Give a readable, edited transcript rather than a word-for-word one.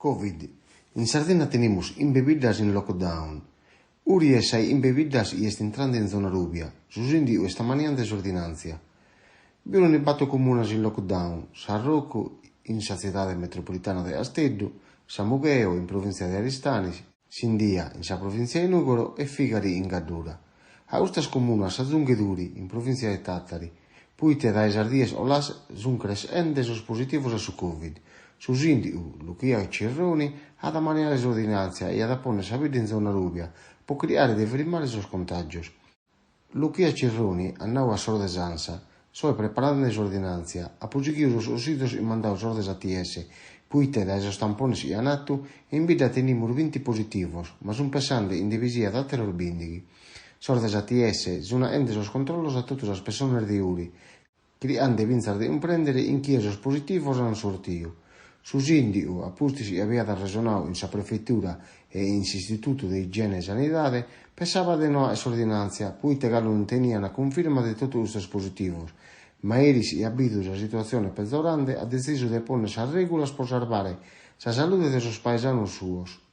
Covid, in Sardigna tenimus chimbe biddas in lockdown. Uri est sa 'e chimbe biddas chi est intrende in zona rubia, su sìndigu est ammaniende s'ordinàntzia. Bi sunt bator comunas in lockdown, Sarrocu in sa tzitade metropolitana de Casteddu, Samugheo in provìntzia de Aristanis, Sindia in sa provìntzia de Nùgoro e Figari in Gaddura. A custas comunas s'agiunghet Uri, in provìntzia de Tàtari, proite dae sas dies coladas sunt creschende sos positivos a su Covid. Su sìndigu, Luchia Cirroni, at a ammaniare s'ordinàntzia e at a pònnere sa bidda in zona rubia pro chircare de firmare sos contàgios. Luchia Cirroni at nadu a sos de s'ANSA, Soe preparende s'ordinàntzia, apo sighidu sos cussìgios chi m'ant dadu sos de s'ATS, proite dae sos tampones chi ant atu, in bidda tenimus binti positivos, ma sunt pensende chi nde bi siat àteros bìndighi. Sos de s'ATS sunt achende sos controllos a totu sas pessones de Uri, chirchende fintzas de cumprèndere chin chie sos positivos ant sortidu. Su sìndigu, a pustis chi abiat arresonadu chin sa prefetura e chin s'Istitutu de Igiene e Sanidade, pensabat de no acher s'ordinàntzia, proite galu non teniant cunfirma de totu custos positivos, ma eris chi at bidu sa situatzione pezorende at detzisu de pònnere sas règulas pro sarbare sa salude de sos paesanos suos.